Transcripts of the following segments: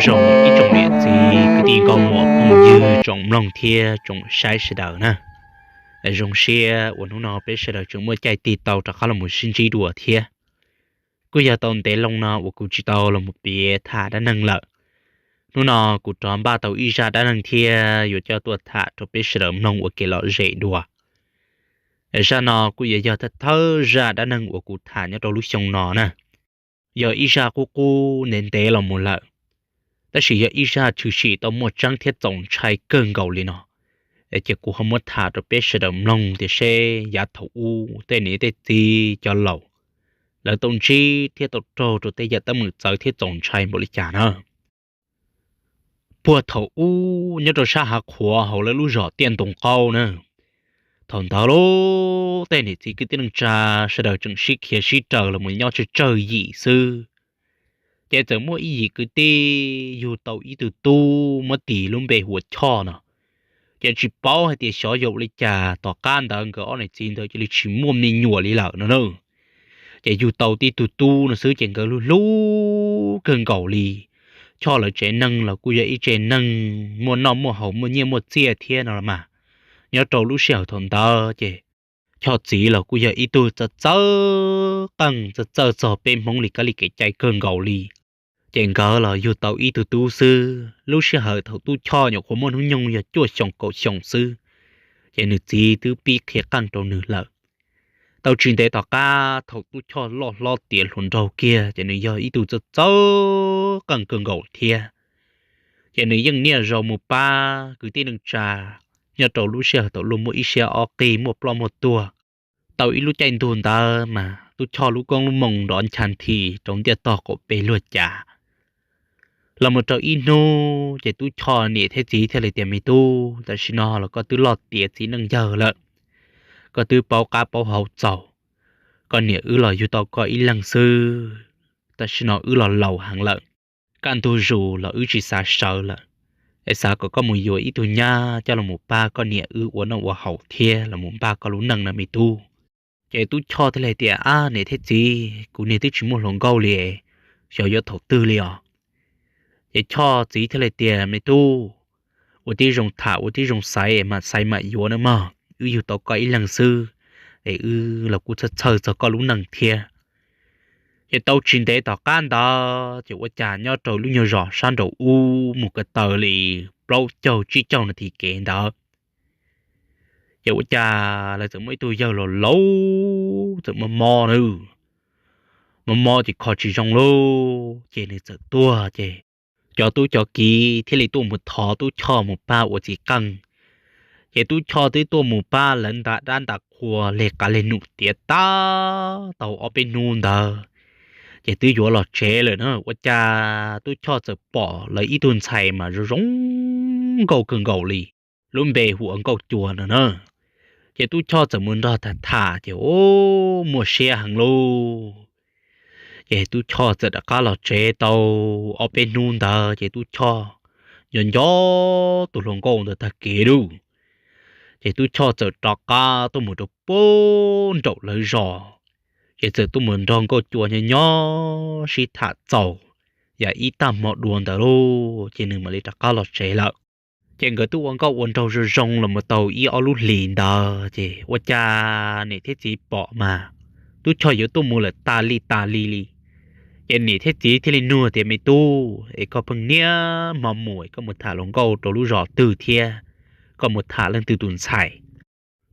Zoo ib tsoom niam txiv kwv tij nkauj muam phooj ywg tsoom mloog thiab tsoom saib sawv daws na. Zoo siab uas hnub no peb sawv daws tseem muaj caij tig tau rov qab los sib ntsib dua thiab. Kuj yog tau ntev loo no uas kuv tsis tau los piav tham dab neeg lawm. Hnub no kuv rov npaj tau ib zaj dab neeg thiab yuav coj tuaj tham rau peb sawv daws mloog ua kev lom zem dua. Zaj no kuj yuav yog thawj thawj zaj dab neeg uas kuv tham nyob rau lub xyoo no na. Yog ib zaj qub qub ntev ntev los mus lawm, tab sis yog ib zaj tshwm sim tau muaj tseeb thiab txaus ntshai kawg nkaus li no. Ces kuv ho muab tham rau peb sawv daws mloog tias seb yav thaum ub tej niam tej txiv cov laus lawv tau ntsib thiab tau raug rau tej yam teeb meem txawv thiab txaus ntshai npaum li cas na. Puag thaum ub nyob rau sab hav qhuav hauv lawv lub zos Tiaj Ntoo Qaub na, thaum ntawd lub tej niam txiv kwv tij neej tsa sawv daws tseem sib khiav sib raws los mus nyob tsawg tsawg yim xwb. Ces txawm muaj ib yim kwv tij yug tau ib tug tub muab tis lub npe hu ua Choj no. Ces tsis paub hais tias xyov yog ua li cas tom qab ntawd nkawd ob niam txiv ntawd cia li tsis muaj me nyuam li lawm no na. Ces yug tau tib tug tub no xwb ces nkawd hlub hlub kawg nkaus li. Choj lawv tsev neeg los kuj yog ib tsev neeg muaj noj muaj haus muaj nyiaj muaj txiaj thiab no los mas. Nyob rau lub sij hawm thaum ntawd ces Choj txiv los kuj yog ib tug txawj txawj qeej txawj txawj txog peb Hmoob li kab li kev cai kawg nkaus li. Ces nkawd los yug tau ib tug tub xwb. Lub sij hawm thaum tub Choj nyuam qhuav muaj hnub nyoog yog cuaj xyoos kaum xyoos xwb, ces nws txiv twb pib qhia qeej rau nws lawm. Tau tsis ntev tom qab thaum tub Choj loj hlob tiav hluas nraug kiag ces nws yog ib tug txawj txawj qeej kawg nkaus thiab. Ces nws yeej niaj zaus mus pab kwv tij neej tsa. Nyob rau lub sij hawm thaum luag muaj ib siab ob qig muaj ploj muaj tuag, tau ib lub caij ntuj ntawd mas tub Choj lub koob lub moo nrov ncha nthi rau ntiaj tog qaum pes luag cas. Los mus rau ib hnub ces tub Choj niam thiab txiv thiaj li tias, Me tub, tam sim no los koj twb loj tiav txiv neej yawg lawm, koj twb paub qab paub hau txaus, koj niam wb los yug tau koj ib leeg xwb. Tam sim no wb los laus heev lawm, kaj ntug zus los wb tsis xav sawv lawm, es xav kom koj mus yuav ib tug nyab coj los mus pab koj niam wb ua noj ua haus thiab los mus npaj koj lub neej no me tub. Ces tub Choj thiaj li tias, Ab niam thiab txiv, kuv niag twb tsis muaj hluas nkauj li, xyov yuav thaum twg li os. Ces Choj txiv thiaj li tias, Me tub, ua tib zoo tham ua tib zoo xaiv mam xaiv mam yuav na mog, wb yug tau koj ib leeg xwb, es wb los kuj txhawj txhawj txog koj lub neej thiab. Ces tau tsis ntev tom qab ntawd ces ua cas nyob rau lub nyuag zos sab nraum ub mus ko taw li plaub caug tsib caug nas this kev ntawd, ces ua cas lawv txawm muaj ib tug yawg laus laus txawm mob mob na. Mob mob ces kho tsis zoo lauj, ces nws txawm tuag ces cov tub cov kiv thiaj li tuaj mus thov tub Choj mus pab ua txiv qeej. Ces tub Choj twb tuaj mus pab lawv nta dab nta qhua leg qav leg num tiav tab tau ob peb hnub ntawd, ces twb yuav los tsev lawm na. Ua cas tub Choj txawm pom lawv ib tug ntxhais mas zoo zoo nkauj kawg nkaus li, lub npe hu ua Nkauj Cua no na. Ces tub Choj txawm mus nrog tham tham ces muaj siab heev lauj. Ces tub Choj txawm rov qab los tsev tau ob peb hnub ntawd ces tub Choj nco nco tus hluas nkauj ntawd tag kev lauj. Ces tub Choj txawm rov qab tuaj mus rau puag nraum lawv zos, ces txawm tuaj mus nrog Nkauj Cua nyob nyob sib tham txaus yam ib tag hmo dua ntawd lauj ces nws mam li rov qab los tsev lawm. Ces nkawd twb ua nkauj ua nraug zoo zoo los mus tau ib ob lub hlis ntawd ces ua cas niam thiab txiv pom mas tub Choj yuav tuaj mus lawm tas li tas li li. Ces niam thiab txiv thiaj li nug tias, Me tub, es koj pheej niaj hmo mus es koj mus tham hluas nkauj rau lub zos twg thiab, koj mus tham leej twg tus ntxhais?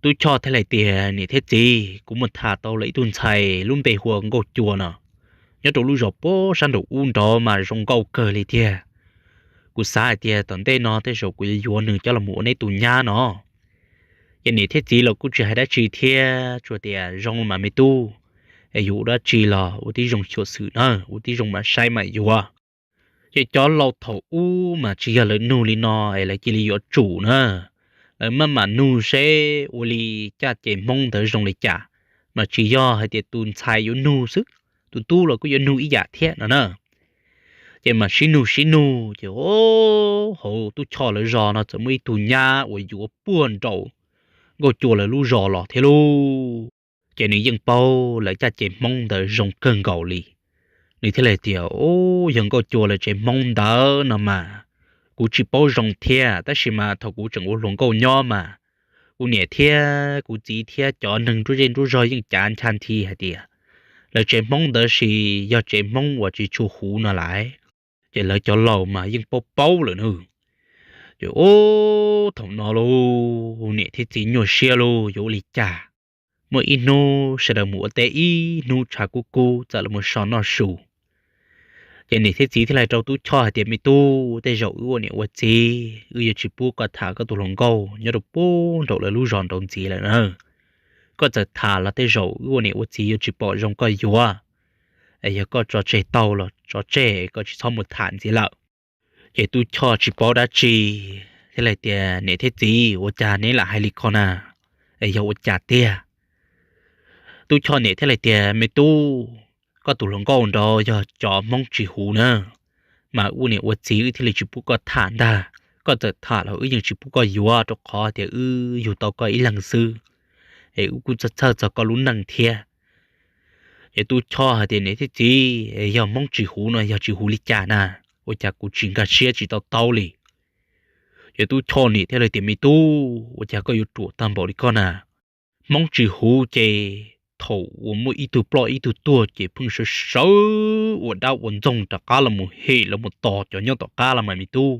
Tub Choj thiaj li tias, Niam thiab txiv, kuv mus tham tau lawv ib tug ntxhais lub npe hu ua Nkauj Cua no, nyob rau lub zos puag sab nraum ub nrov mas zoo nkauj kawg li tiag. Kuv xav hais tias tom ntej no tej zaum kuv yuav yuav nws coj los ua neb tus nyab no. Ces niam thiab txiv los kuj tsis hais dab tsi thiab tsuas tias, Zoo mas me tub, es yuav ua dab tsi los ua tib zoo xyuam xim na, ua tib zoo mam saib mam yuav. Ces cov laus thaum ub mas tsis yog lawv nug li no es lawv cia li yuav tsum na. Lawv maj mam nug seb ua li caj ces Hmoob ntawd zoo li cas, mas tsis yog hais tias tus ntxhais yuav nug xwb, tus tub los kuj yuav nug ib yam thiab no na. Ces mas sib nug sib nug ces hauv Tub Choj lawv zos no txawm muaj ib tug nyab uas yuav puag nraum Nkauj Cua lawv lub zos los thiab lauj. Ces nws yeej paub lawv caj ces Hmoob ntawd zoo kawg nkaus li. Nws thiaj li tias, Ub, yog Nkauj Cua lawv tsev Hmoob ntawd no mas kuv tsis paub zoo thiab, tab sis mas thaum kuv tseem ua hluas nkauj nyob mas kuv niam thiab kuv txiv thiab cov neeg nruab zej nruab zog yeej cav ncha nthi hais tias lawv tsev Hmoob ntawd sis yog tsev Hmoob uas tsis tshua huv no lawm. Ces lawv cov laus mas yeej paub paub lawm na. Ces ub, thaum no lauj, niam thiab txiv nyuaj siab lauj, yuav ua li cas? Muaj ib hnub sawv daws mus ua teb ib hnub tshav kub kub txawm los so noj su. Ces niam thiab txiv thiaj li rau Tub Choj hais tias, Me tub, tej zaum wb ua niam ua txiv wb yuav tsis pub koj tham koj tus hluas nkauj nyob rau puag nraum lawv lub zos nraud ntxiv lawm na. Koj txawm tham los tej zaum wb ua niam ua txiv yuav tsis pom zoo koj yuav. Es yog koj tso tseg tau los tso tseg, koj tsis txhob mus tham ntxiv lawm. Ces Tub Choj tsis paub dab tsi thiaj li tias, Niam thiab txiv, ua cas neb lam hais li ko na? Es yog ua cas tiag? Tub Choj niam thiaj li tias, Me tub, koj tus hluas nkauj nraud yog cov Hmoob tsis huv na, mas ua niam ua txiv wb thiaj li tsis pub koj tham ntag. Koj txawm tham los wb yeej tsis pub koj yuav rau qhov tias wb yug tau koj ib leeg xwb, es wb kuj txhawj txog koj lub neej thiab. Ces Tub Choj hais tias, Niam thiab txiv, yog Hmoob tsis huv no yog tsis huv li cas na? Ua cas kuv tsis nkag siab tsis tau taub li? Ces Tub Choj niam thiaj li tias, Me tub, ua cas koj yuav ruam tag npaum li koj na? Hmoob tsis huv ces thaum uas muaj ib tug ploj ib tug tuag ces pheej sawv sawv ua dab ua ntxoog rov qab los mus hem los mus tos cov nyob tom qab los mas me tub.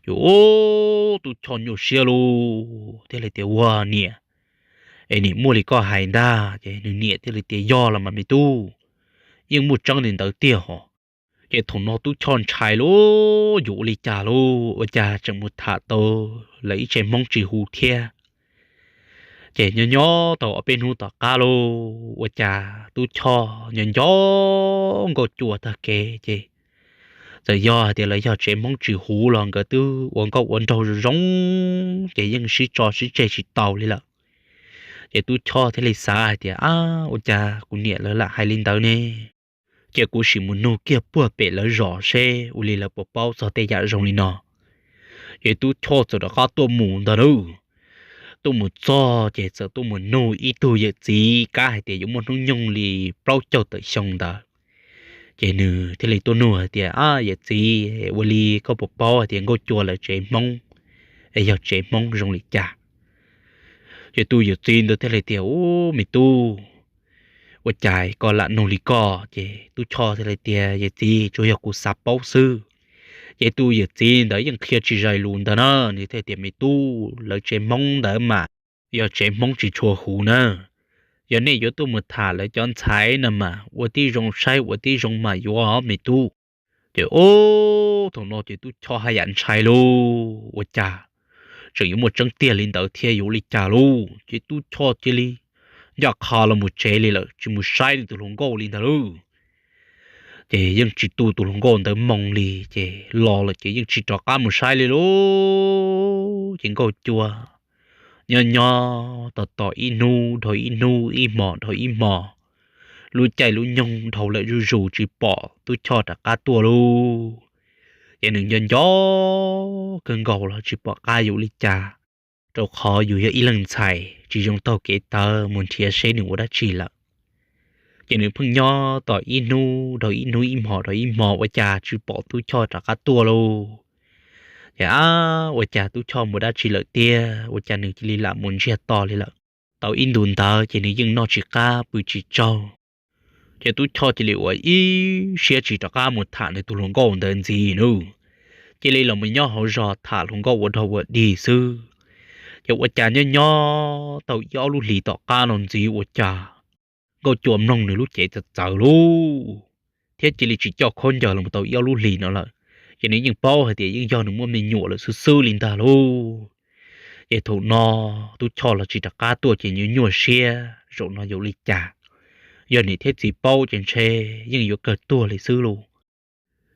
Ces ub, Tub Choj nyuaj siab lauj, thiaj li tias, Ua niam, es niam muaj li koj hais ntag. Ces nws niam thiaj li tias, Yog los mas me tub, yeej muaj tseeb li ntawd tiag hos. Ces thaum no Tub Choj ntshai lauj, yuav ua li cas lauj, ua cas tseem mus tham tau lawv ib tsev Hmoob tsis huv thiab. Ces nyob nyob tau ob peb hnub tom qab lauj, ua cas Tub Choj nyob nco Nkauj Cua tag kev ces txawm yog hais tias lawv yog tsev Hmoob tsis huv los nkawd twb ua nkauj ua nraug zoo zoo, ces yeej sib tso sib tseg tsis tau li lawm. Ces Tub Choj thiaj li xav hais tias, Ab, ua cas kuv niam lawv lam hais li ntawd ne? Ces kuv sim mus nug kiag puag pem lawv zos seb ua li lawv puas paub txog tej yam zoo li no. Ces Tub Choj txawm rov qab tuaj mus ntag lauj. Tuaj mus txog ces txawm tuaj mus nug ib tug yawm txiv kab hais tias yuav muaj hnub nyoog li plaub caug tawm xyoo ntawd. Ces nws thiaj li tuaj nug hais tias, Ab, yawm txiv, ua li koj puas paub hais tias Nkauj Cua lawv tsev Hmoob es yog tsev Hmoob zoo li cas? Ces tus yawm txiv ntawd thiaj li tias, Ub, me tub, ua cas koj lam nug li ko? Ces Tub Choj thiaj li tias, Yawm txiv, tsuas yog kuv xav paub xwb. Ces tus yawm txiv ntawd yeej qhia tsis zais lus ntag na, nws thiaj tias, Me tub, lawv tsev Hmoob ntawd mas yog tsev Hmoob tsis tshua huv na. Yog nej yuav tuaj mus tham lawv cov ntxhais no mas ua tib zoo saib ua tib zoo mas yuav me tub. Ces ub, thaum no ces Tub Choj haj yam ntshai lauj, ua cas tseem yuav muaj tseeb tiag li ntawd thiab yuav ua li cas lauj? Ces Tub Choj cia li ncaj qha los mus tsev li lawm, tsis mus saib li tus hluas nkauj li ntag lauj. Ces yeej tsis tu tus hluas nkauj ntawd moo li, ces los lawm ces yeej tsis rov qab mus saib li lauj. Ces Nkauj Cua nyob nyob tos tos ib hnub dhau ib hnub, ib hmos dhau ib hmos, lub caij lub nyoog dhau lawm zuj zus tsis pom Tub Choj rov qab tuaj lauj. Ces nws nco nco kawg nkaus los tsis pom qab yuav ua li cas, rau qhov yus yog ib leeg ntxhais tsis zoo taug kev tawv mus nrhiav seb nws ua dab tsi lawm. Ces nws pheej nyob tos ib hnub dhau ib hnub, ib hmos dhau ib hmos ua cas tsis pom Tub Choj rov qab tuaj lauj. Ces ab, ua cas Tub Choj mus dab tsi lawm tiag, ua cas nws cia li lam mus ntsiag to li lawm? Tau ib ntus ntawd ces nws yeej noj tsis qab pw tsis tsaug. Ces Tub Choj cia li ua ib siab tsis rov qab mus tham nws tus hluas nkauj ntawd ntxiv nawb. Cia li los mus nyob hauv zos tham hluas nkauj ua dog ua dig xwb. Ces ua cas nyob nyob tau ib ob lub hlis tom qab no ntxiv ua cas Nkauj Cua mloog nws lub cev txawv txawv lauj, thiab cia li tsis coj khaub ncaws los tau ib ob lub hlis no lawm. Ces nws yeej paub hais tias yeej yog nws muaj me nyuam lawm xwb xwb li ntag lauj. Ces thaum no Tub Choj los tsis rov qab tuaj ces nyuaj nyuaj siab, zaum no yuav ua li cas? Yog niam thiab txiv paub ces ntshe yeej yuav kawg tuag li xwb lauj.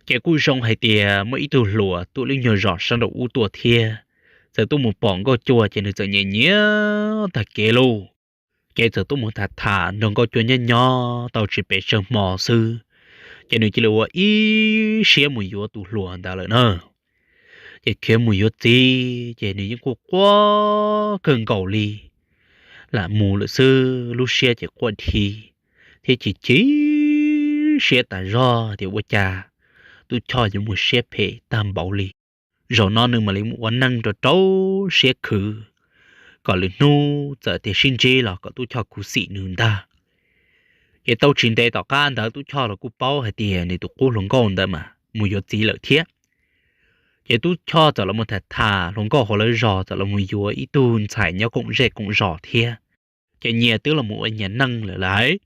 Ces kuj zoo hais tias muaj ib tug hluas tuaj lub nyuag zos sab nraum ub tuaj thiab, txawm tuaj mus pom Nkauj Cua ces nws txawm nyiam nyiam tag kev lauj. Ces txawm tuaj mus tham tham nrog Nkauj Cua nyob nyob tau tsis pes tsawg hmo xwb, ces nws cia li ua ib siab mus yuav tus hluas ntawd lawm na. Ces khiav mus yuav txiv ces nws yeej quaj quaj kawg nkaus li, lam mus lawm xwb, lub siab ces quaj dhi thiab chim chim siab tas zog tias ua cas tub Choj yuav muaj siab phem tag npaum li. Zaum no nws mam li mus ua neej rau rau siab khwv, kom lwm hnub txawm tias sib ntsib los kom tub Choj khuv xim nws ntag. Ces tau tsis ntev tom qab ntawd tub Choj los kuj paub hais tias nws tus qub hluas nkauj ntawd mas mus yuav txiv lawm thiab. Ces tub Choj txawm los mus tham tham hluas nkauj hauv lawv zos txawm los mus yuav ib tug ntxhais nyob koom zej koom zos thiab. Ces nyias twb los mus ua nyias neej lawm lauj.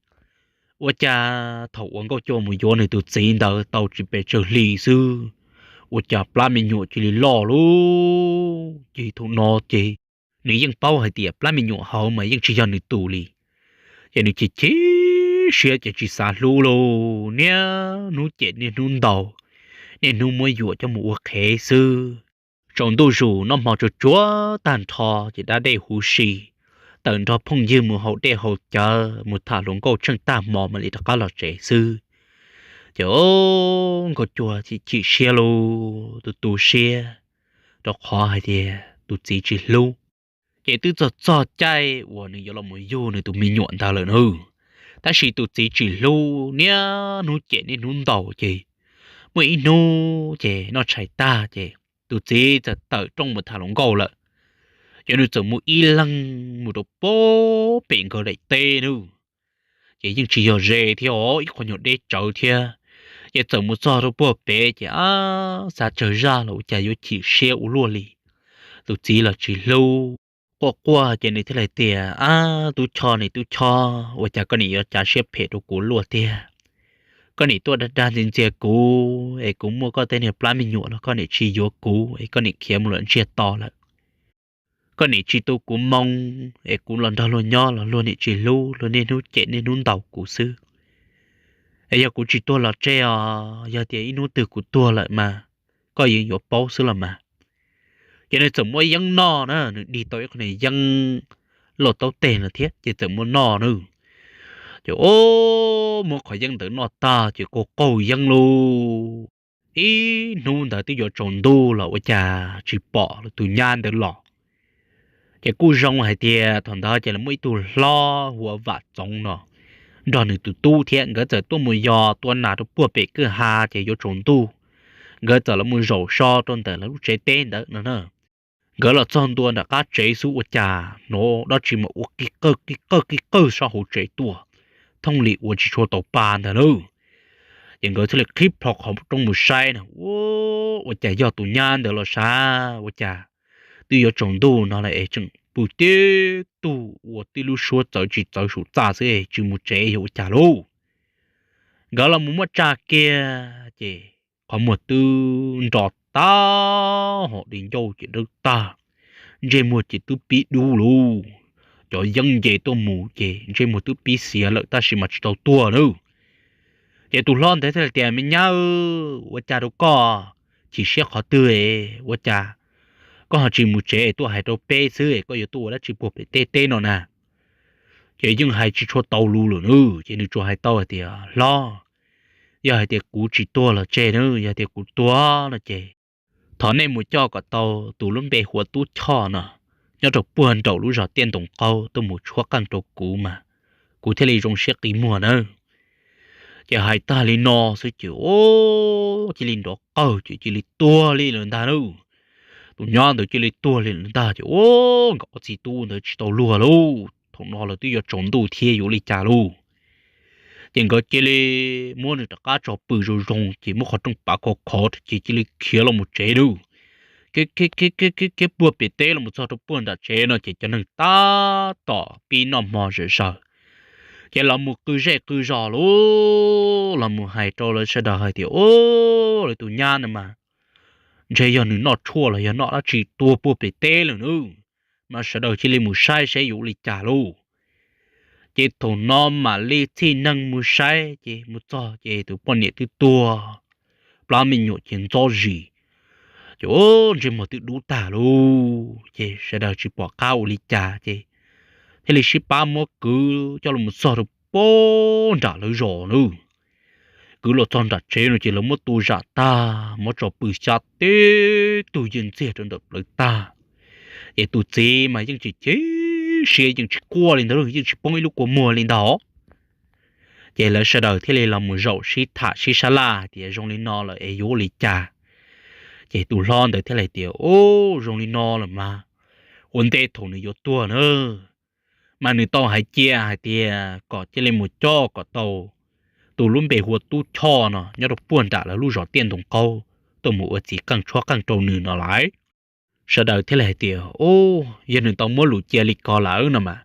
Ua cas thaum uas Nkauj Cua mus yuav nws tus txiv ntawd tau tsis pes tsawg hli xwb, ua cas plab me nyuam cia li loj lauj. Ces thaum no ces nws yeej paub hais tias plab me nyuam hauv mas yeej tsis yog nws tus li. Ces nws chim chim siab ces tsis xav hlub lauj, niaj hnub cem niaj hnub ntaus, niaj hnub muab yuam coj mus ua qhev xwb. Tsaus ntuj zus noj hmo tsuag tsuag tag nrho ces dab dej huv si, tawm nrog phooj ywg mus haus dej haus cawv mus tham hluas nkauj tsheej tag hmo mam li rov qab los tsev xwb. Ces Nkauj Cua chim chim siab lauj, tu tu siab, rau qhov hais tias tus txiv tsis hlub. Ces twb txog txog caij uas nws yuav los mus yug nws tus me nyuam ntawd lawm na, tab sis tus txiv tsis hlub, niaj hnub cem niaj hnub ntaus. Ces muaj ib hnub ces noj tshais tag ces tus txiv txawm tawm rooj mus tham hluas nkauj lawm. Ces nws txawm mus ib leeg mus rau pem nkawd daim teb na, ces yeej tsis yog ze thiab os, ib qho nyuag deb tsawv thiab. Ces txawm mus txog rau puag pem ces ab xav tsawg zaj los ua cas yuav chim siab ua luaj li. Tus txiv los tsis hlub, quaj quaj ces nws thiaj li tias, Ab tub Choj, niam tub Choj, ua cas koj niam yuav cav siab phem rau kuv luaj tiag? Koj niam tuaj dag dag ntxias ntxias kuv es kuv muaj koj tej niag plab me nyuam los koj niam tsis yuav kuv es koj niam khiav mus lawm ntsiag to lawm. Koj niam tsis tu kuv moo es kuv los nrog luag nyob los luag niam tsis hlub, luag niaj hnub cem niaj hnub ntaus kuv xwb. Es yog kuv tsis tuag los tseg os, yog tias ib hnub twg kuv tuag lawm mas koj yeej yuav paub xwb los mas. Ces nws txawm muab yeeb noj na, nws dig tau ib qho niag yeeb lauj taub teg no thiab ces txawm muab noj na. Ces muab qhov yeeb ntawd noj tag ces qaug qaug yeeb lauj. Ib hnub ntawd twb yuav tsaus ntuj los ua cas tsis pom tus nyab ntawd los. Ces kuj zoo hais tias thaum ntawd ces lawv muaj ib tug hlob hu ua Vam Txoov no nrog nws tus tub thiab, nkawd txawm tuaj mus yos tua nas rau puag pem kwj ha ces yuav tsaus ntuj, nkawd txawm los mus zaum so rau ntawm lawv lub tsev teb ntawd no na. Nkawd los txog ntua nram qab tsev xwb ua cas hnov dab tsi mas ua qi qawj qi qawj qi qawj sab hauv tsev tuaj, thooj li ua tsis tshua tau pa ntag lauj. Ces nkawd thiaj li qhib plho qhov rooj mus saib na, ua cas yog tus nyab ntawd los sav, ua cas twb yuav tsaus ntuj no lawm es tseem pw tib tug ua tib lub suab txawv tsis txawv saum txaj xwb es tsis mus tsev yog ua cas lauj. Nkawd los mus muab tsa kiag ces qhov muag twb nro tag, hos di ncauj ces dawb tag, ntsej muag ces twb pib dub lauj. Cov yeeb nce tuaj mus ces ntsej muag twb pib xiav lawm tab sis mas tsis tau tuag na. Ces tus hlob ntawd thiaj li tias, Me nyab, ua cas rau koj chim siab qhov twg? Ua cas koj ho tsis mus tsev tuaj hais rau peb xwb, koj yuav tuaj ua dab tsi puag pem tej teb no na? Ces yeej hais tsis tshua tau lus lawm na, ces nws tsuas hais tau hais tias, Hlob, yog hais tias kuv tsis tuag los tseg na, yog tias kuv tuag no ces thov nej mus coj kom tau tus lub npe hu ua Tub Choj no nyob rau puag nraum lub zos Tiaj Ntoo Qaub tuaj mus tshuab qeej rau kuv mas kuv thiaj li zoo siab qi muag nawb. Ces hais tag li no xwb ces cia li nrov qawg ces cia li tuag li lawm ntag lauj. Tus nyab ntawd cia li tuag li lawm ntag ces nkawd ob txiv tub ntawd tsis tau luag lauj, thaum no lawv twb yuav tsaus ntuj thiab yuav ua li cas lauj. Ces nkawd cia li muab nws rov qab tso pw zoo zoo ces muab qhov rooj pav khov khov ces cia li khiav los mus tsev lauj. Khiav puag pem teb los txog rau puag nram tsev no ces cov neeg tab tom pib noj hmo zom zaws. Ces los mus qw zej qw zos lauj, los mus hais rau lawv sawv daws hais tias, Ub, lawv tus nyab no mas ntshe yog nws noj tshuaj los yog noj dab tsi tuag puag pem teb lawm nawb. Mas sawv daws cia li mus saib saib yuav ua li cas lauj. Ces thaum no mam li txhij neeg mus saib ces mus txog ces tus poj niam twb tuag, plab me nyuam ces ntxob zis, ces ntsej muag twb dub tag lauj. Ces sawv daws tsis pom qab ua li cas ces thiaj li sib pab muab kwv coj los txog rau puag nram lawv zos nawb. Kwv los txog nram tsev no ces lawv muab tu zam tag, muab tso pw xyab tib tug yawg ntxiag rau ntawm plawv tag. Ces tus txiv mas yeej chim chim siab yeej tsis quaj li ntag, yeej tsis poob ib lub kua muag li ntag. Ces lawv sawv daws thiaj li los mus zaum sib tham sib sab laj hais tias zoo li no lawm es yuav ua li cas. Ces tus hlob ntawd thiaj li tias, Ub, zoo li no lawm mas ua ntej thaum nws yuav tuag na, mas nws tau hais cia hais tias kom cia li mus coj kom tau tus lub npe hu ua Tub Choj no nyob rau puag nram lawv lub zos Tiaj Ntoo Qaub tuaj mus ua txiv qeej tshuab qeej rau nws no lawm. Sawv daws thiaj li hais tias, Ub, yog nws tau muab lus cia li ko lawm no mas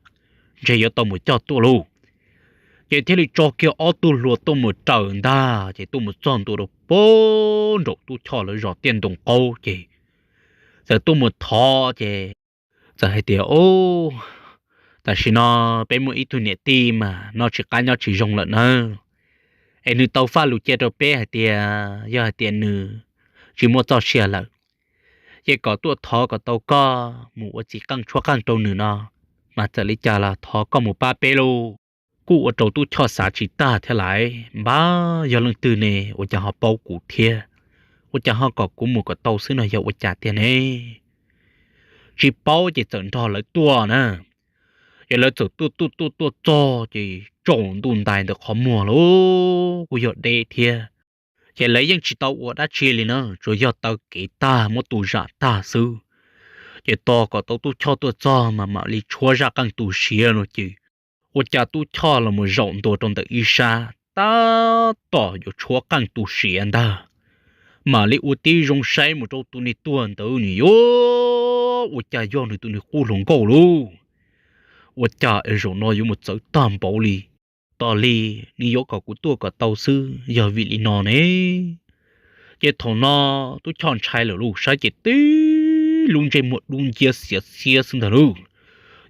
ntshe yuav tau mus coj tuaj lauj. Ces thiaj li tso kiag ob tug hluas tuaj mus raws ntag, ces tuaj mus txog ntua rau puag nraum Tub Choj lawv zos Tiaj Ntoo Qaub ces txawm tuaj mus thov ces txawm hais tias, Ub, tam sim no peb muaj ib tug niam tij mas noj tsis qab nyob tsis zoo lawm nawb, es nws tau faj lus cia rau peb hais tias yog hais tias nws tsis muaj txoj sia lawm, ces kom tuaj thov kom tau koj mus ua txiv qeej tshuab qeej rau nws no, mas txawm li cas los thov koj mus pab peb lauj. Kuj ua rau Tub Choj xav tsis tag thiab lawm, Npab, yog leej twg ne ua cas ho paub kuv thiab? Ua cas ho kom kuv mus kom tau xwb no yog ua cas tiag ne? Tsis paub ces txawm nrog lawv tuaj na. Ces lawv txawm tuaj tuaj tuaj tuaj txog ces tsaus ntuj ntais ntawm qhov muag lauj, kuj yog deb thiab. Ces lawv yeej tsis tau ua dab tsi li na, tsuas yog taw kev tag muab tu zam tag xwb. Ces tos kom tau Tub Choj tuaj txog mas mam li tshuab zaj qeej tu siav no ces ua cas Tub Choj los mus zaum ntua rau ntawm ib sab tab tom yuav tshuab qeej tu siav ntag, mam li ua tib zoo saib mus rau tus niag tuag ntawd nws yuav ua cas yog nws tus niag qub hluas nkauj lauj. Ua cas es zaum no yuav mus txawv tag npaum li? Tos li nws yuav kom kuv tuaj kom tau xwb yog vim li no ne? Ces thaum no Tub Choj ntshai lawm lauj, saib ces tib lub ntsej muag dub nciab xiav xiab xwb ntag lauj.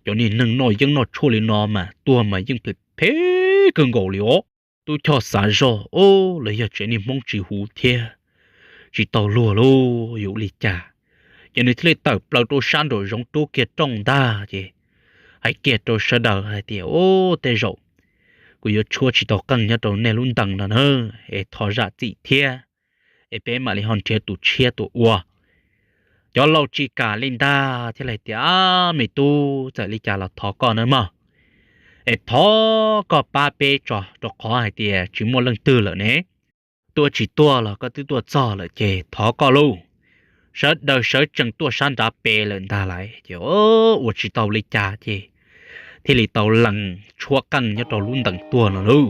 Cov niag neeg noj yeeb noj tshuaj li no mas tuag mas yeej phem phem kawg nkaus li os. Tub Choj xav zoj, Ub, los yog tsev niag Hmoob tsis huv thiab, tsis tau luag lauj, yuav ua li cas? Ces nws thiaj li tawm plaws rau sab nraum zoov rub kiag rooj ntag ces hais kiag rau sawv daws hais tias, Ub, tej zaum kuv yuav tshuab tsis tau qeej nyob rau nej lub ntees no na, es thov zam txim thiab, es peb mam li ho nrhiav tus tshiab tuaj ua. Cov laus tsis kam li ntag thiaj li tias, Ab, me tub, txawm li cas los thov koj nawb mog, es thov koj pab peb tso, rau qhov hais tias tsis muaj leej twg lawm ne. Tuaj tsis tuaj los koj twb tuaj txog lawm ces thov koj lauj. Sawv daws sawv tsees tuaj sab nrad pem lawm ntag lauj. Ces ua tsis tau li cas ces thiaj li tau lees tshuab qeej nyob rau lub ntees tuag no lauj.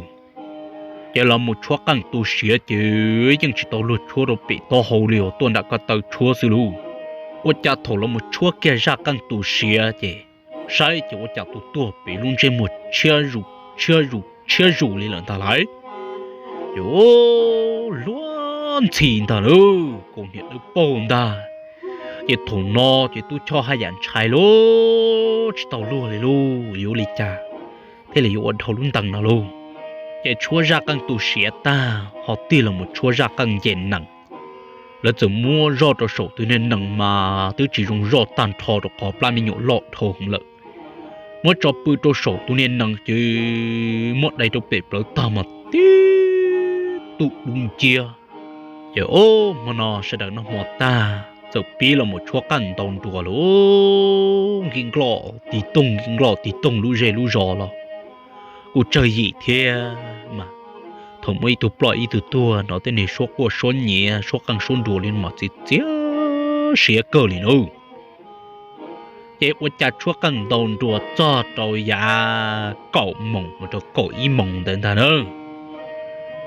Ces los mus tshuab qeej tu siav ces yeej tsis tau luag tshuab rau pem taub hau li os, tuaj nram ko taw tshuab xwb lauj. Ua cas thaum los mus tshuab kiag zaj qeej tu siav ces saib ces ua cas tus tuag pem lub ntsej muag tshiab zus tshiab zus tshiab zus li lawm ntag lauj. Ces luag ntxhi ntag lauj, kaus hniav dawb paug ntag. Ces thaum no ces Tub Choj haj yam ntshai lauj, tsis tau luag li lauj, yuav ua li cas thiaj li yuav ua dhau lub ntees no lauj. Ces tshuab zaj qeej tu siav tag ho tig los mus tshuab zaj qeej nce nees. Lawv txawm muab zoj rau saum tus niag nees mas twb tsis zoo zoj tag nrho rau qhov plab me nyuam loj dhau heev lawm. Muab tso pw rau saum tus niag nees ces muab dai rau pem plawv tag mas tib tug dub nciab. Ces o, hmo no sawv daws noj hmo tag txawm pib los mus tshuab qeej ntaus nruas lauj, nki nkloj tig toog nki nkloj tig toog lub zej lub zos los kuj tsawg yim thiab mas. Thaum muaj ib tug ploj ib tug tuag no tej niag suab quaj suab nyiav suab qeej suab nruas li mas txiv txiav siav kawg li na. Ces ua cas tshuab qeej ntaus nruas txog rau yav kaum moos mus rau kaum ib moos ntawd ntag na.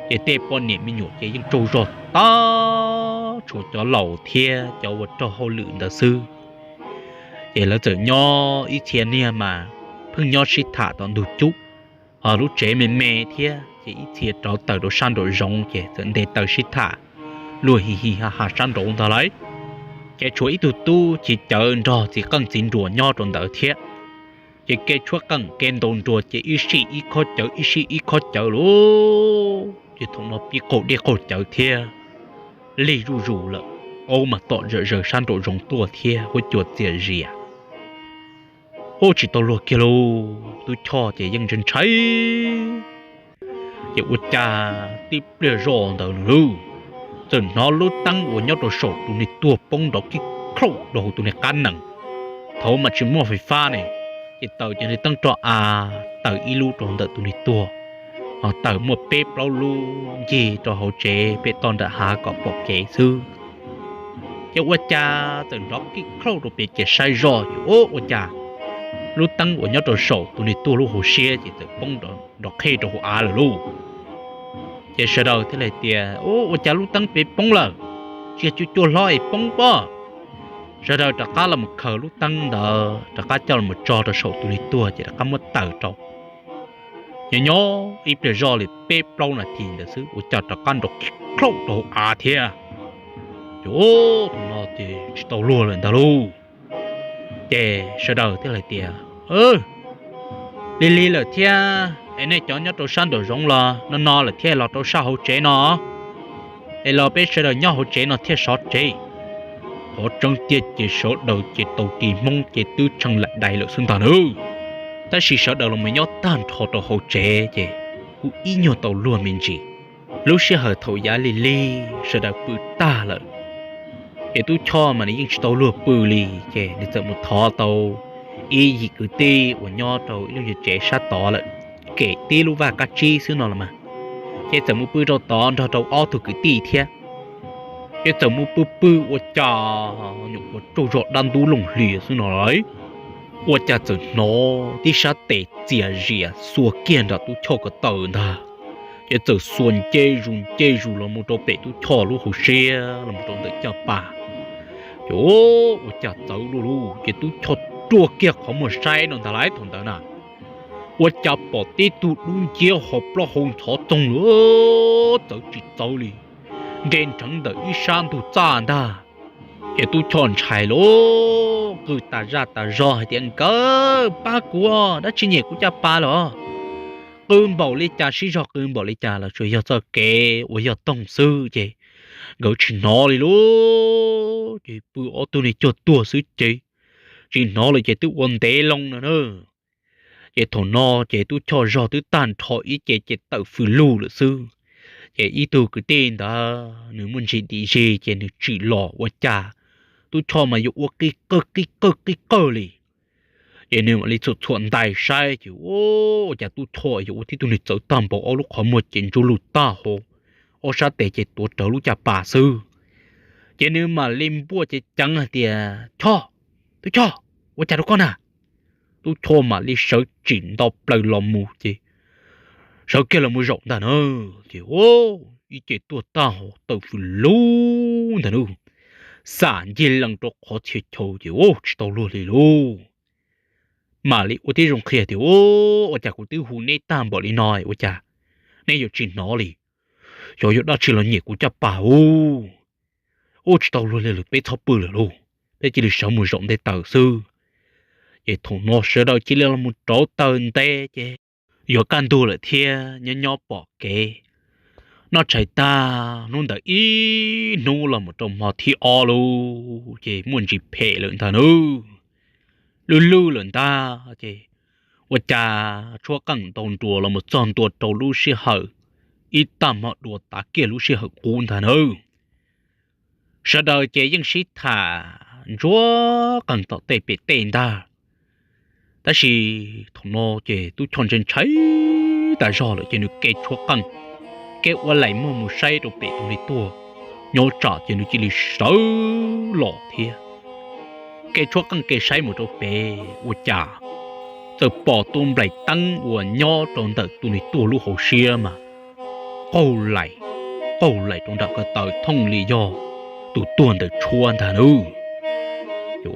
Ces tej poj niam me nyuam ces yeej tsaug zog tag, tshuav cov laus thiab cov ua raug hauj lwm ntawd xwb. Ces lawv txawm nyob ib txhia niag mas pheej nyob sib tham tom ntug cub, ho lub tsev me me thiab ces ib txhia rov tawm rau sab nraum zoov ces txawm nte taws sib tham luag hi hi ha ha sab nraud ntag lauj. Ces tshuav ib tug tub chiv cawv nrog txiv qeej txiv nruas nyob rau ntawd thiab. Ces kev tshuab qeej kev ntaus nruas ces ib sij ib khob cawv ib sij ib khob cawv lauj. Ces thaum no pib qaug dej qaug cawv thiab, lig zuj zus lawm, aub mas tom zom zaws sab nraum zoov tuaj thiab huab cua txias zias. Ub, tsis tau luag kiag lauj, tub Choj ces yeej ntshai ntshai. Ces ua cas tib pliag zoj ntawd lauj, txawm hnov lub teeb uas nyob rau saum tus niag tuag poob nrov kib khaum rau hauv tus niag qab nees. Thaum mas tsis muaj fais fab ne, ces taws cov niag teeb roj av taws ib lub rau ntawm tus niag tuag, ho tawm muaj peb plaub lub ncig rau hauv tsev pem toj nram hav kom pom kev xwb. Ces ua cas txawm nrov kij khlauj rau pem ces saib zoj ces ua cas lub teeb uas nyob rau saum tus niag tuag lub hauv siab ces txawm poob nrov qhij rau hauv av lawm lauj. Ces sawv daws thiaj li tias, Ua cas lub teeb pem poob lawm? Tsis yog cua cua hlob es poob pob? Sawv daws rov qab los mus khaws lub teeb ntawd rov qab coj los tso rau saum tus niag tuag ces rov qab muab taws rau. Nyob nyob ib pliag zoj li peb plaub nas this ntawd xwb ua cas rov qab nrov kij khlauj rau hauv av thiab. Ces tus no ces tsis tau luag lawm ntag lauj. Ces sawv daws thiaj li tias, Lig lig lawm thiab es nej cov nyob rau sab nraum zoov los no no lawm thiab los rau sab hauv tsev no es los peb sawv daws nyob hauv tsev no thiaj sov tsev. Qhov tseeb tiag ces sawv daws ces tau ris hmoob ces twb tshee laim dais lawm xwb ntag nawb. Tab sis sawv daws los mus nyob tag nrho rau hauv tsev ces kuj ib nyuag tau luag me ntsis. Lub sij hawm thaum yav lig lig sawv daws pw tag lawm, ces Tub Choj mas nws yeej tsis tau luag pw li, ces nws txawm mus thov tau ib yim kwv tij uas nyob rau ib lub nyuag tsev sab tod lawm, kem tib lub vaj kab tsib xwb no los mas, ces txawm mus pw rau tod nrog rau ob tug kwv tij thiab. Ces txawm mus pw pw ua cas nyuam qhuav tsaug zog dab ntub looj hlias xwb no lawm, ua cas txawm hnov tib sab tes txias zias xuas kiag nram Tub Choj ko taw ntag. Ces txawm xuas nce zus nce zus los mus rau pem Tub Choj lub hauv siab los mus rau ntawm caj pas. Ces ua cas txawv luaj lauj, ces Tub Choj ruaj kiag qhov muag saib no ntag lauj thaum ntawd na, ua cas pom tib tug dub nciab ho plaub hau ntxhov txoog lawm, txawv tsis txawv li, nres nrheev ntawm ib sab ntug txaj ntag. Ces Tub Choj ntshai lauj, qw tas zaj tas zog hais tias, Nkawd pab kuv, dab tsi nyem kuv caj pas lawm? Qw npaum li cas sib zog qw npaum li cas los tsuas yog txoj kev uas yog toog xwb ces nkawd tsis hnov li lauj. Ces pw ob tug niag cuag tuag xwb ces tsis hnov li ces twb ua ntev loo no na. Ces thaum no ces Tub Choj zog twb tag nrho ib ce ces tawm fws lug lawm xwb. Ces ib tug kwv tij ntawd nws muaj ntsis dim zis ces nws tsim los ua cas Tub Choj mas yuav ua qij qawg qij qawg qij qawg li. Ces nws mam li txhuam txhuam ntais saib ces ua cas Tub Choj yuav ua tib tug niag txawv tag npaum ob lub qhov muag ces ntsuj lug tag hauv, ob sab tes ces tuav rawv lub caj pas xwb. Ces nws mam li npuaj ceev ceev hais tias, Choj, Tub Choj, ua cas rau koj na? Tub Choj mam li sawv tsim nto plaws los mus ces sawv kiag los mus zaum ntag na, ces ib ce tuag tag hauv tawm fws lug ntag na, xam ncig lees rau qhov txhia chaw ces ua tsis tau luag li lauj. Mam li ua tib zoo qhia tias, Ua cas kuv twb hu neb tag npaum li no ua cas neb yuav tsis hnov li? Xyov yog dab tsi los nyem kuv caj pas ub. Ua tsis tau luag li lawm, peb txhob pw lawm lauj, peb cia li sawv mus zaum nte taws xwb. Ces thaum no sawv daws cia li los mus rauv taws nte ces yuav kaj ntug lawm thiab nyob nyob pom kev noj tshais tag hnub ntawd ib hnub los mus rau hmo thib ob lauj ces muaj ntsis phem lawm ntag nawb. Lwj lwj lawm ntag ces ua cas tshuab qeej ntau nruas los mus txog ntua rau lub sij hawm ib tag hmo dua tav kiag lub sij hawm qub ntag nawb. Sawv daws ces yeej sib tham ntsuab qees tom tej pem tej ntag. Tab sis thaum no ces Tub Choj ntshai ntshai tas zog lawm ces nws ke tshuab qeej, ke ua laim muag mus saib rau pem tus niag tuag, nyob tsam ces nws cia li sawv los thiab. Ke tshuab qeej ke saib mus rau pem ua cas txawm pom tus nplaim teeb uas nyob rau ntawm tus niag tuag lub hauv siab mas qaug laim, qaug laim rau nram ko taw thooj li yog tus tuag ntawd tshuab ntag nawb. Ces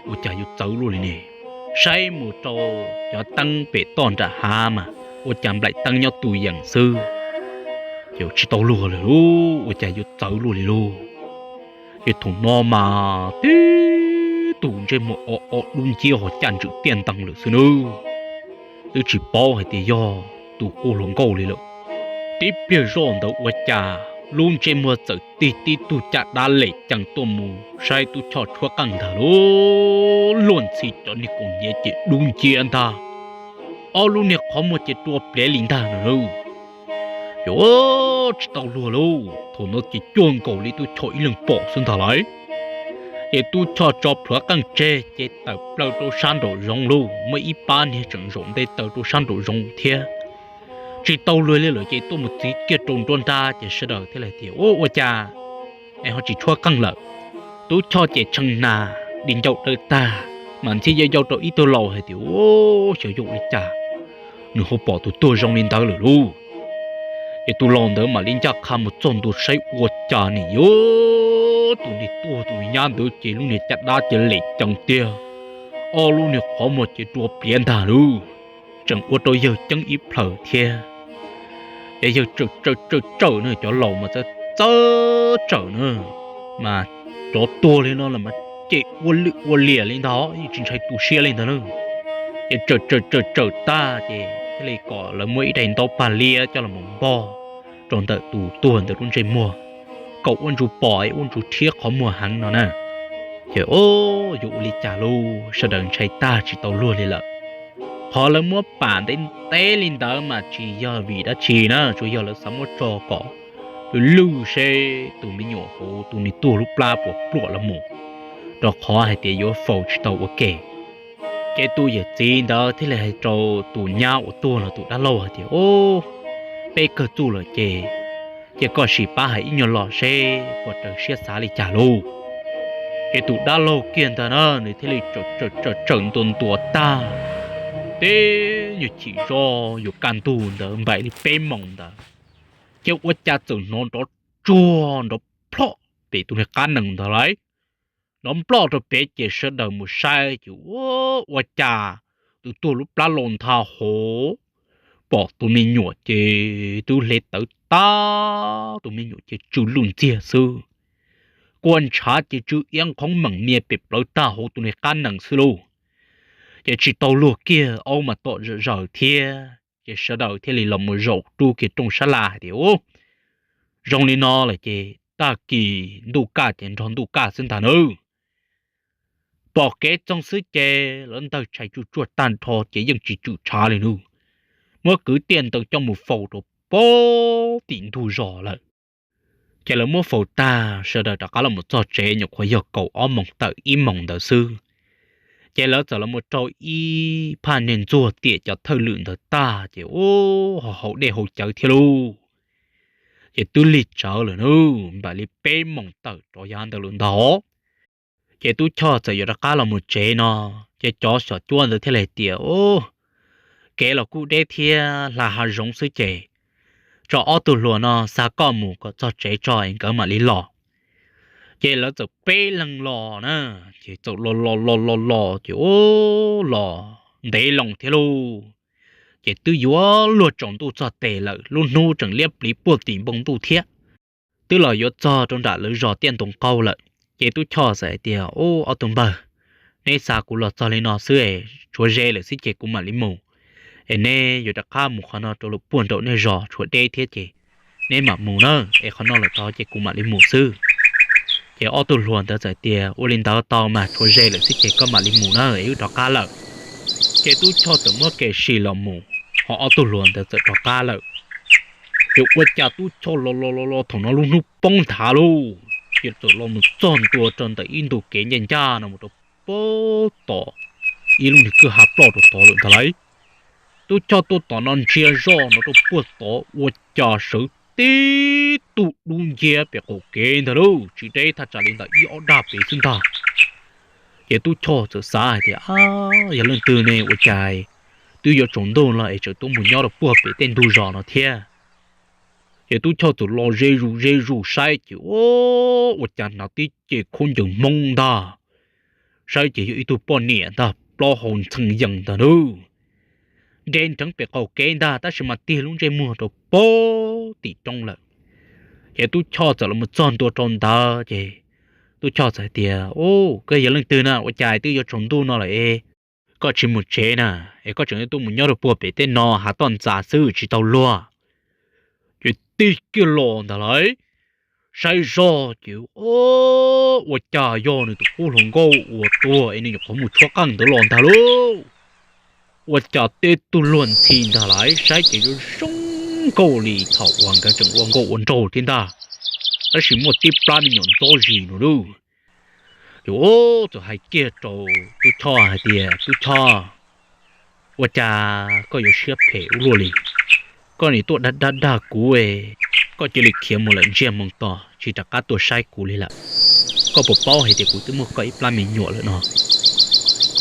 ua cas yuav txawv luaj li ne, saib mus rau cov teeb pem toj nram hav mas ua cas nplaim teeb nyob tu yees xwb. Ces tsis tau luag lawm lauj, ua cas yuav txawv luaj li lauj. Ces thaum no mas tib tug ntsej muag o o dub nciab ho caj ntswm tiaj ntees lawm xwb nawb. Twb tsis paub hais tias yog tus quj hluas nkauj li lawm. Tib pliag zoj ntawd ua cas lub ntsej muag txawm tig tib tug caj dab lem cees tuaj mus saib Tub Choj tshuab qeej ntag lauj. Luag ntxhi cov niag kaus hniav ces dub nciab ntag, ob lub niag qhov muag ces rua plev li ntag no lauj. Ces tsis tau luag lauj, thaum no ces cuag nkaus li Tub Choj ib leeg pom xwb ntag lauj. Ces Tub Choj tso plhuav qeej tseg ces tawm plaws rau sab nraum zoov lauj, muaj ib pab niag tseem zaum nte taws rau sab nraum zoov thiab. tsis tau luag li lawm ces tuaj mus txwv kiag rau nruab nrab ces sawv daws thiaj li tias, Ua cas es ho tsis tshuab qeej lawm? Tub Choj ces tshee nas di ncauj dawb tag, mas ntxhi yau yau rau ib tug laus hais tias, Ua, xyov yog ua li cas nws ho pom tus tuag zoo li ntawd lawm lauj. Ces tus laus ntawd mam li ncaj qha mus txog ntua saib ua cas nim yuav tus niag tuag tus niag nyab ntawd ces lub niag caj dab ces lem cees tiag, ob lub niag qhov muag ces rua pliav ntag lauj. Tseem ua rau yawg ceeb ib plhaws thiab. Ces yawg tsawm tsawm tsawm na, cov laus mas txawj tsawm na, mas cov tuag li no los mas ces ua lwj ua liam li ntag, yeej tsis ntshai tu siab li ntag na. Ces tsawm tsawm tsawm tsawm tag ces thiaj li kom lawv muab ib daim ntaub pag liab coj los mus npog rau ntawm tus tuag ntawd lub ntsej muag, kom ua ntsuj pom ua ntsuj rhiab qhov muag heev no na. Ces, Ua, yuav ua li cas lauj? Sawv daws ntshai tag tsis tau luag li lawm. Qhov lawv muab pam ntev ntev li ntawd mas tsis yog vim dab tsi na, tsuas yog lawv xav muab tso kom lwj lwj seb tus me nyuam hauv tus niag tuag lub plab puas pluam los mus, rau qhov hais tias yuav faus tsis tau ua ke. Ces tus yawm txiv ntawd thiaj li hais rau tus nyab uas tuag los tus dab laug hais tias, Ua, peb kawg txuj lawm ces, ces koj sim pab hais ib nyuag los seb puas raws siab xav li cas lauj. Ces tus dab laug kiag ntag na, nws thiaj li tsawm tsawm tsawm ntua ntua tag, tib nyuag chim zog yuav kaj ntug ntawd npaum li peb moos ntawd, ces ua cas txawm hnov nrov tsuag nrov plhoj pem tus niag qab nees ntawd lauj. Nrov nploj rau pem ces sawv daws mus saib ces, Ua, ua cas tus tuag lub plab los ntha hauv, pom tus me nyuam ces twb hle tawv tag, tus me nyuam ces tsw luj ntxiag xwb. Kua ntshav ces tsw iab nqhoob meem nias pem plawv tag hauv tus niag qab nees xwb lauj. Ces tsis tau luag kiag, aub mas tom zom zaws thiab, ces sawv daws thiaj li los mus zaum rub kiag rooj sab laj hais tias, Ua, zoo li no lawm ces tag kis ntuj kaj ces nrog ntuj kaj xwb ntag nawb. Pom kev txoog xwb ces lawv ntawg tshais tsuj tsuaj tag nrho ces yeej tsis tswm tshav li nawb. Muab kwv tiaj ntees coj mus faus rau pem tim ntug zos lawm. Ces lawv muab faus tag sawv daws rov qab los mus txog tsev nyuam qhuav yog kaum ob moos tawm ib moos ntawd xwb. Ces lawv txawm los mus rau ib phaj niag ntxuag tiam cov thawj lwm ntawd tag ces, Ua, ho haus dej haus cawv thiab lauj. Ces twb lig tsawv lawm nawb, npaum li peb moos tawm rov yav ntawd lawm ntag. Ces Tub Choj txawm yuav rov qab los mus tsev no, ces cov xyom cuab ntawd thiaj li tias, Ua, kev los kuj deb thiab hla hav zoov xwb ces tso ob tug hluas no xa koj mus kom txog tsev tso es nkawd mam li los. Ces lawv txawm peb leeg los na, ces txawm los los los los los ces, Ua, los ntev loo thiab lauj. Ces twb yuav luag tsaus ntuj txog tes lawm, lub hnub tseem liab pliv puag tim npoo ntuj thiab. Twb los yuav txog rau nram lawv zos tiaj ntoo qaug lawm. Ces Tub Choj txawm hais tias, Ua, ob tug npawg, neb xa kuv los txog li no xwb es tshuav ze lawm xwb ces kuv mam li mus. Es neb yuav rov qab mus qhov no rau lawm puag nraum nej zos tshuav deb thiab ces neb mam mus na, es qhov no lawm tod ces kuv mam li mus xwb. Ces ob tug hluas ntawd txawm tias, Ua li ntawd tau mas, tshuav ze lawm xwb ces koj mam li mus na, es wb rov qab lawm. Ces Tub Choj txawm muab kev sim los mus, ho ob tug hluas ntawd txawm rov qab lawm. Ces ua cas Tub Choj los los los los thaum no lub hnub poob nthav lauj, ces txawm los mus txog ntua rau ntawm ib ntu kev ncaj ncaj no mus rau puag tom ib lub niag kwj ha ploj rau tod lawm ntag lauj. Tub Choj tuaj tom no ntsia zoj no rau puag tod ua cas sawv tib tug dub nciab pem qaum kev ntag lauj, tsis deb thaj tsam li ntawm ib ob dag pem xwb ntag. Ces Tub Choj txawm xav hais tias, Ab, yog leej twg ne ua cas twb yuav tsaus ntuj los es tseem tuaj mus nyob rau puag pem tej ntug zos no thiab? Ces Tub Choj txawm los ze zus ze zus saib ces, Ua cas hnav tib ce khaub ncaws Hmoob ntag, saib ces yog ib tug poj niam ntag, plaub hau ntxhee yees ntag nawb. Nres nreev pem qaum kev ntag tab sis mas tig lub ntsej muag rau puag tim roob lawm. Ces Tub Choj txawm los mus txog ntua rau ntawd ces Tub Choj txawm hais tias, Ub, koj yog leej twg na, ua cas twb yuav tsaus ntuj no lawm es koj tsis mus tsev na, es koj tseem tuaj mus nyob rau puag pem tej no hav toj ntxas xwb tsis tau luag? Ces tig kiag los ntag lauj, saib zoj ces, Ua cas yog nws tus qub hluas nkauj uas tuag es nws nyuam qhuav mus tshuab qeej ntawd los ntag lauj. Ua cas tej tug luag ntxhi ntag lauj, saib ces zoo zoo nkauj li thaum uas nkawd tseem ua nkauj ua nraug thiab ntag, tab sis muaj tib plab me nyuam ntxob zis no lauj. Ces txawm hais kiag rau Tub Choj hais tias, Tub Choj, ua cas koj yuav siab phem ua luaj li? koj nim tuaj dag dag dag kuv, koj cia li khiav mus lawm ntsiag mus to tsis rov qab tuaj saib kuv li lawm. Koj puas paub hais tias kuv twb muaj koj ib plab me nyuam lawm no?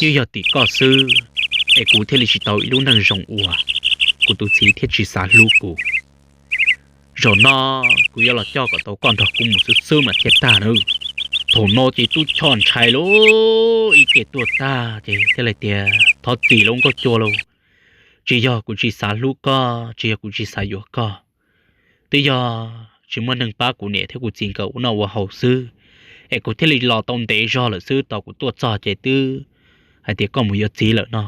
Yeej yog tim koj xwb es kuv thiaj li tsis tau ib lub neej zoo ua, kuv tus txiv thiaj tsis xav hlub kuv. Zaum no kuv yuav los coj kom tau koj nrog kuv mus xwb xwb mas thiaj tag nawb. Thaum no ces tub Choj ntshai lauj, ib ce tuag tag ces thiaj li tias, thov txim lauj nkauj cua lauj, tsis yog kuv tsis xav hlub koj, tsis yog kuv tsis xav yuav koj, twb yog tsis muaj neeg pab kuv niam thiab kuv txiv nkawd ua noj ua haus xwb, es kuv thiaj li los tau ntev zog lawm xwb. Tau kuv tuaj txog ces twb hais tias koj mus yuav txiv lawm no.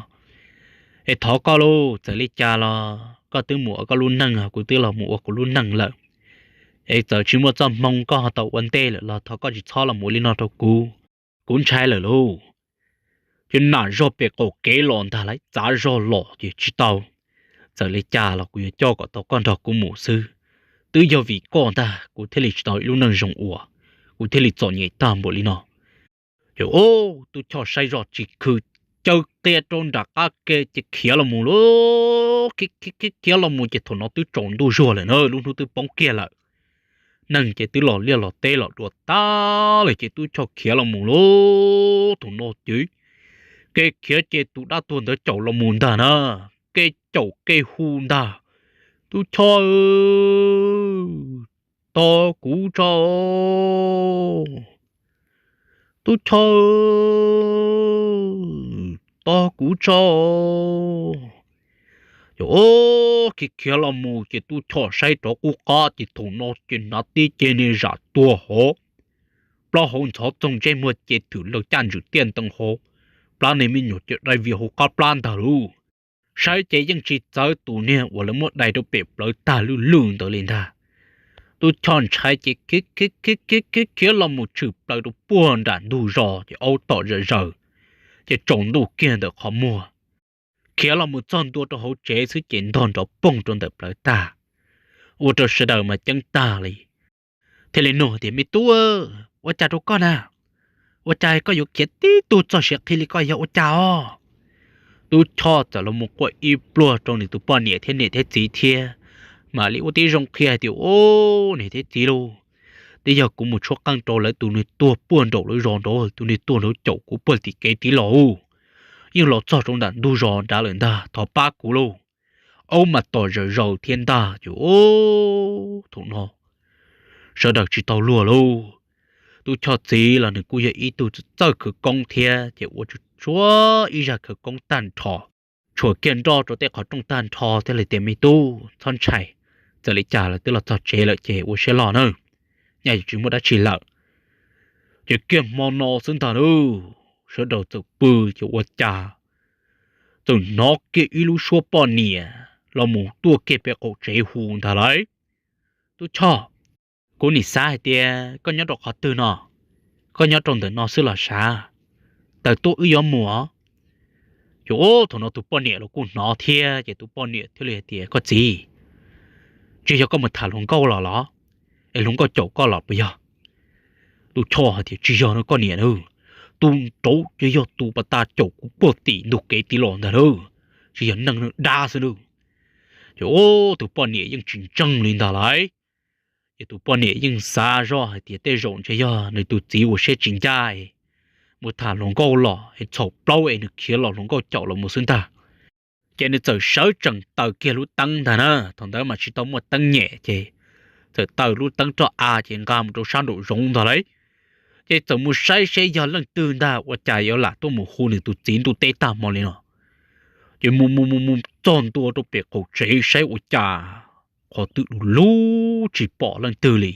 Es thov koj lauj, txawm li cas los koj twb mus ua koj lub neej, kuv twb los mus ua kuv lub neej lawm. Es txawm tsis muaj txoj hmoo koj ho tau ua ntej lawm los thov koj tsis txhob los mus ua li no rau kuv. Kuv ntshai lawm lauj. Ces nam zog pem qaum kev los ntag lauj, txav zog los ces tsis tau. Txawm li cas los kuv yuav coj kom tau koj nrog kuv mus xwb. Twb yog vim koj ntag kuv thiaj li tsis tau ib lub neej zoo ua, kuv thiaj li txom nyem tag npaum li no. Ces tub Choj saib zoj tsis khwv, caw qia rau nram qab ke ces khiav los mus lauj. Khiav los mus ces thaum no twb tsaus ntuj zuag lawm na, lub hnub twb poob kiag lawm. Neeg ces twb los liaj los teb los dua tag lawm ces tub Choj khiav los mus lauj. Thaum no ces kev khiav ces tus dab tuag ntawd caum los mus ntag na, kev caum kev hu ntag, tub Choj, tos kuv tso, tub Choj, tos kuv tso. Ces khiav khiav los mus ces tub Choj saib rov qub qab ces thaum no ces hnav tib ce niag zam tuag hauv, plaub hauv ntxhov txoog ntsej muag ces thwm laws caj ntswm tiaj ntoo hauv, plab niag me nyuam ces dai vias hauv qab plab ntag lauj. Saib ces yeej tsis txawv tus niag uas lawv muab dai rau pem plawv tag lwj lwj ntawd li ntag. Tub Choj ntshai ces khiav khiav khiav khiav khiav los mus tshwm plaws rau puag nram ntug zos ces aub tom zom zaws, ces tsaus ntuj kiag ntawm qhov muag. Khiav los mus txog ntua rau hauv tsev xwb ces ntog nrov poog rau ntawm plawv tag, ua rau sawv daws mas ceeb tag li. Thiaj li nug tias, me tub, ua cas rau koj na? Ua cas koj yuav khiav tib tug txog siav qhi li koj yog ua cas os? Tub Choj txawm los mus quaj ib pluag rau nws tus poj niam thiab niam thiab txiv thiab, mam li ua tib zoo qhia hais tias, o, niam thiab txiv lauj, twb yog kuv mus tshuab qeej rau lawv tus niag tuag puag nraum lawv zos nraud, tus niag tuag nraud caum kuv puag tim kev tiv los, yeej los txog rau nram ntug zos nrad lawm ntag, thov pab kuv lauj. Aub mas tom zom zaws thiab ntag ces thaum no sawv daws tsis tau luag lauj. Tub Choj txiv los nws kuj yog ib tug txawj khawv koob thiab ces ua tsuag tsuag ib zaj khawv koob tag nrho, tshuam kiag nroj rau tej qhov rooj tag nrho thiaj li tias, me tub, txhob ntshai, txawm li cas los twb los txog tsev lawm ces ua siab loj nawb, nyaj yuav tsis muaj dab tsi lawm. Ces kiag hmo no xwb ntag lauj, sawv daws txawm pw ces ua cas txawm hnov kiag ib lub suab poj niam los mus tuaj kiag pem qaum tsev hu ntag lauj, tub Choj, kuv nim xav hais tias koj nyob rau qhov twg no, koj nyob rau ntawm no xwb los sav, tawm tuaj wb yuav mus os. Ces thaum no tus poj niam los kuj hnov thiab ces tus poj niam thiaj li hais tias, koj txiv, tsis yog koj mus tham hluas nkauj los los, es hluas nkauj caum koj los puas yog? Tub Choj hais tias, tsis yog no koj niam na, tus nraud ces yog tus pas tas caum kuv puag tim ntug kev tiv los ntag lauj, tsis yog neeg, neeg dab xwb lauj. Ces tus poj niam yeej tsis ntseeg li ntag lauj. Ces tus poj niam yeej xav zoj hais tias tej zaum ntshe yog nws tus txiv ua siab tsis ncaj, mus tham hluas nkauj los es txhaum plaub es nws khiav los hluas nkauj caum los mus xwb ntag. Ces nws txawm sawv tsees taws kiag lub teeb ntag na, thaum ntawd mas tsis tau muaj teeb nyem ces txawm taws lub teeb roj av ces nqa mus rau sab nraum zoov ntag lauj. Ces txawm mus saib seb yog leej twg ntag ua cas yuav lam tuaj mus hu nws tus txiv ntuj teb tag hmo li no. Ces mus mus mus mus txog ntua rau pem qaum tsev saib ua cas qhov twg lug lub tsis pom leej twg li.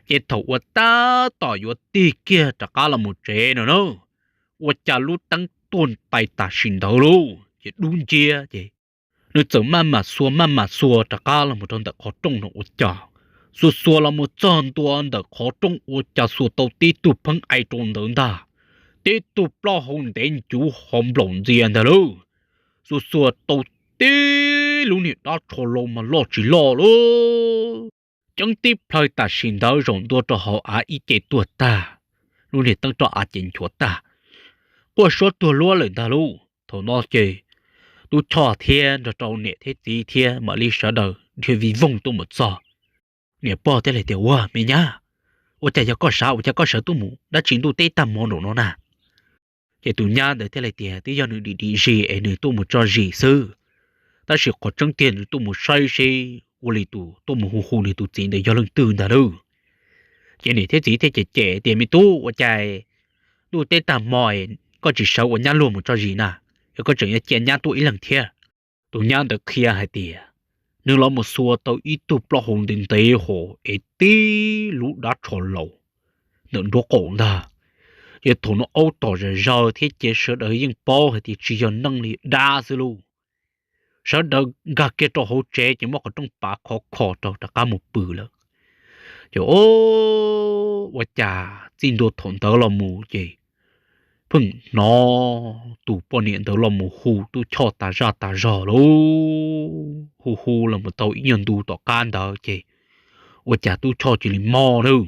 Ces thaum ua tab tom yuav tig kiag rov qab los mus tsev no na, ua cas lub teeb tuaj ntais tam sim ntawd lauj, ces dub nciab ces nws txawm maj mam xuas maj mam xuas rov qab los mus rau ntawm qhov rooj no ua cas, xuas xuas los mus txog ntua ntawm qhov rooj ua cas xuas tau tib tug pheeb ai rau ntawd ntag, tib tug plaub hau ntev ncuv hauv nplaum ntxias ntag lauj. Xuas xuas tau tib lub niag dab tsho laus mas loj tsis loj lauj, ceeb tib plhaw tam sim ntawd zaum ntua rau hauv av ib ce tuag tag, lub niag teeb roj av ces nchuav tag, quaj suab tuag luab lawm ntag lauj. Thaum no ces Tub Choj thiab nrog rau niam thiab txiv thiab mam li sawv daws dhia vij voog tuaj mus txog. Niam pog thiaj li tias, Ua me nyab, ua cas yog koj sav, ua cas koj sawv tuaj mus dab tsi ntuj teb tag hmo nraum no na? Ces tus nyab ntawd thiaj li tias, Twb yog nws dim dim zis es nws tuaj mus tso zis xwb, tab sis qhov tseeb tiag nws tuaj mus saib seb ua li tus tuaj mus hu hu nws tus txiv ntawd yog leej twg ntag lauj. Ces niam thiab txiv thiaj cem cem tias, Me tub, ua cas ntuj teb tag hmo koj tsis sawv ua nyab luag mus tso zis na, es koj tseem yuav cia nyab tuaj ib leeg thiab? Tus nyab ntawd qhia hais tias nws los mus xuas tau ib tug plaub hau ntev ntev hos es tib lub dab tsho laus ntawm nruab qaum ntag, ces thaum no aub tom zom zaws thiab ces sawv daws yeej paub hais tias tsis yog neeg li, dab xwb lauj. Sawv daws nkag kiag rau hauv tsev ces muab qhov rooj pav khov kho rau rov qab mus pw lawm. Ces ua cas txij ntua thaum ntawd los mus ces pheej hnov tus poj niam ntawd los mus hu Tub Choj tas zaj tas zog lauj. Hu hu los mus tau ib nyuag ntu tom qab ntawd ces ua cas Tub Choj cia li mob nawb.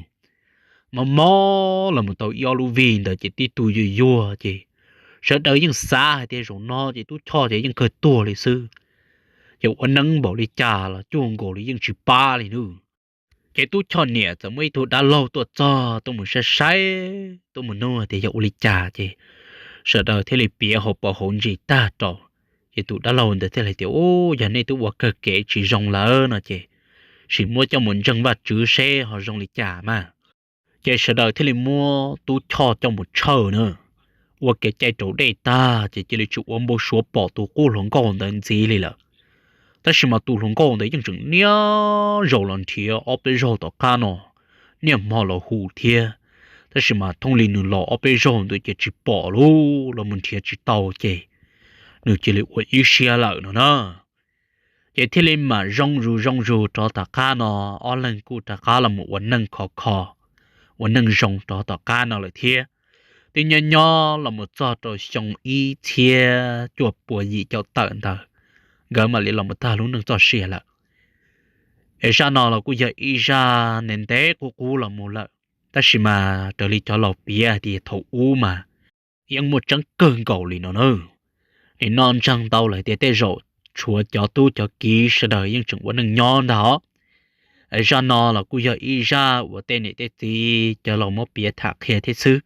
Mob mob los mus tau ib ob lub vij ntawd ces tib tug yuag yuag ces sawv daws yeej xav hais tias zaum no ces Tub Choj ces yeej kawg tuag li xwb. Ces ua neeb npaum li cas los cuag nkaus li yeej tsis pab li nawb. Ces Tub Choj niam txawm muaj ib tug dab laug tuaj txog tuaj mus saib saib tuaj mus nug tias yog ua li cas ces sawv daws thiaj li piav hauv paus hauv ntsis tag rau. Ces tus dab laug ntawd thiaj li tias, Ub, yog nej twb ua kawg kev tsis zoo lawm no ces sim muab coj mus ntseeg Vajtswv seb ho zoo li cas mas. Ces sawv daws thiaj li muab Tub Choj coj mus tshawj na, ua kev cai raus dej tag ces cia li tsis ua npau suav pom tus qub hluas nkauj ntawd ntxiv li lawm. Tab sis mas tus hluas nkauj ntawd yeej tseem niaj zaus los nrhiav ob peb zaug tom qab no, niaj hmo los hu thiab, tab sis mas thooj li nws los ob peb zaug ntawd ces tsis pom lauj, los mus nrhiav tsis tau ces nws cia li ua ib siab lawm no na. Ces thiaj li mam zoo zus zoo zus rov tom qab no, ob leeg kuj rov qab los mus ua neej khov kho, ua neej zoo rov tom qab no lawm thiab. Twb nyob nyob los mus txog rau xyoo ib txhiab cuaj puas yim caum tawm ntawd, nkawd mam li los mus tag lub neej txoj sia lawm. Es zaj no los kuj yog ib zaj ntev ntev qub qub los mus lawm, tab sis mas raws li cov laus piav hais tias thaum ub mas yeej muaj tseeb kawg nkaus li no na. Nim no ntseeg tau lawm tias tej zaum tshuav cov tub cov kiv sawv daws yeej tseem ua neej nyob ntag os. Zaj no los kuj yog ib zaj uas tej niam tej txiv cov laus muab piav tham qhia thiab xwb.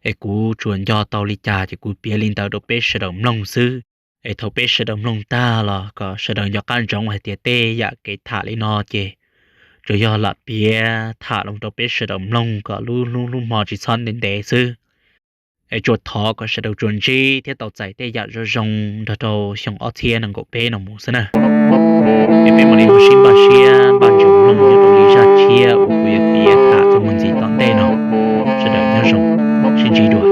Es kuv tsuas nco tau li cas ces kuv piav li ntawd rau peb sawv daws mloog xwb. Es thaum peb sawv daws mloog tag los kom sawv daws nco qab ntsoov hais tias tej yam kev tham li no ces tsuas yog lam piav tham los rau peb sawv daws mloog kom lub hnub lub hmo tsis txhob ntev ntev xwb. Es tsuas thov kom sawv daws tsuas ntsib thiab tau txais tej yam zoo zoo nrog rau xyoo ob txhiab nees nkaum peb no mus xwb na. Es peb mam li ho sib npaj siab npaj ntsoov mloog nyob rau li zaj tshiab uas kuv yuav piav tham txuas mus ntxiv tom ntej no. Sawv daws nyob zoo, sib ntsib dua.